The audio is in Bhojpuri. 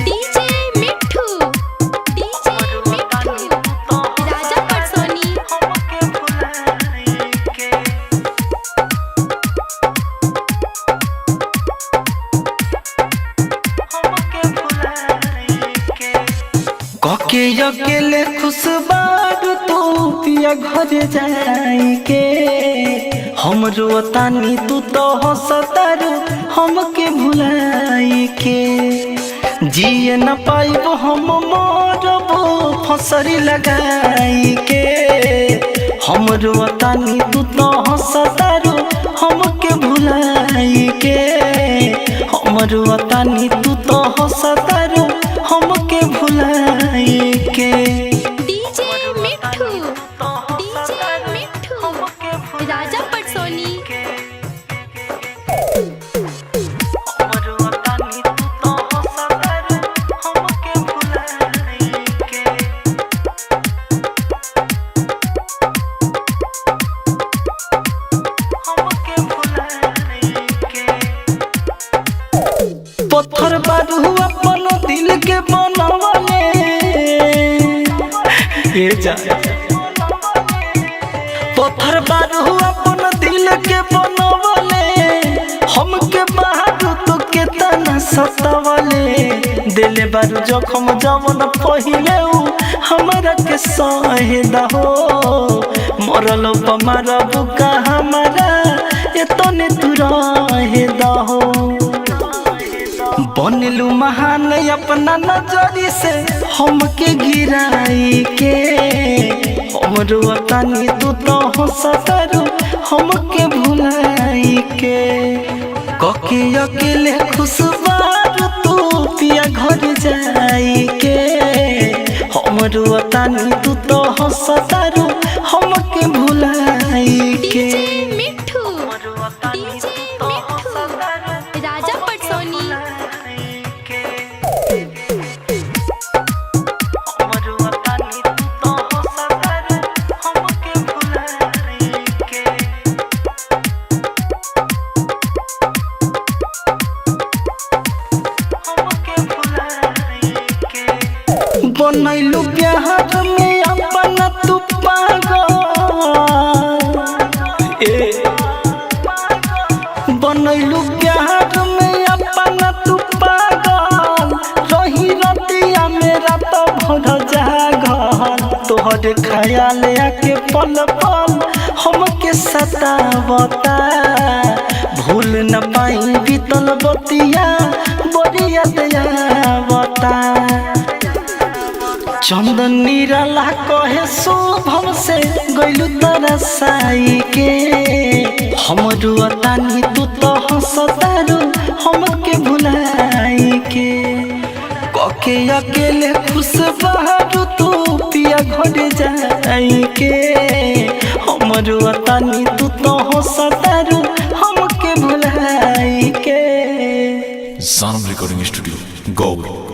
डीजे मिठू, डीजे मिठू, राजा पटसोनी। कके अकेले खुश बारू तू पिया घर जाई के, हम रोतानी तू तो हंसतारू हमके भुलाई के। जिए न पाइब हम मरबो फसरी लगाई के, हम रोतानी तू तो हंसतारू हमके भुलाई के। हम रोतानी तू तो हंसतारू हमके भुलाई के। डीजे मिठू, डीजे मिठू, राजा पटसोनी। पत्थर बारू अपन दिल के बनवले, ए जा। पत्थर बारू अपन दिल के बनवले, हमके बहारू तो के तना सतवले। दिल बारू जखम जवन पहिले उ हमरा के सहे दहो, मरल पमारबु का हमारा एतने तू रहे दहो। बनलू महान अपना नजरी से हमके गिराई के, हमरो तानी तू तो हंसतारू हमके भुलाई के। कके अकेले खुश बारू तू पिया घर जाई के, हमरो तानी तू तो हंसतारू हमके भुलाई के। डीजे मिठू, डीजे मिठू, राजा पटसोनी। बनैलू प्यार में अपन तू पागल, ए बनैलू प्यार में अपन तू पागल, रही रतिया मेरा तो भर जागल। तोहर ख्याल आके पल पल हमके सतावता, भूल न पाई बीतल बतिया बरिया दयावता। चंदन निराला कहे शुभम से गइलू तरसाई के, हमरो तानी तू तो हंसतारू हमके भुलाई के। कके अकेले खुश बहारू तू पिया घर जाई के, हमरो तानी तू तो हंसतारू हमके भुलाई के। Sanam Recording Studio, Gaur.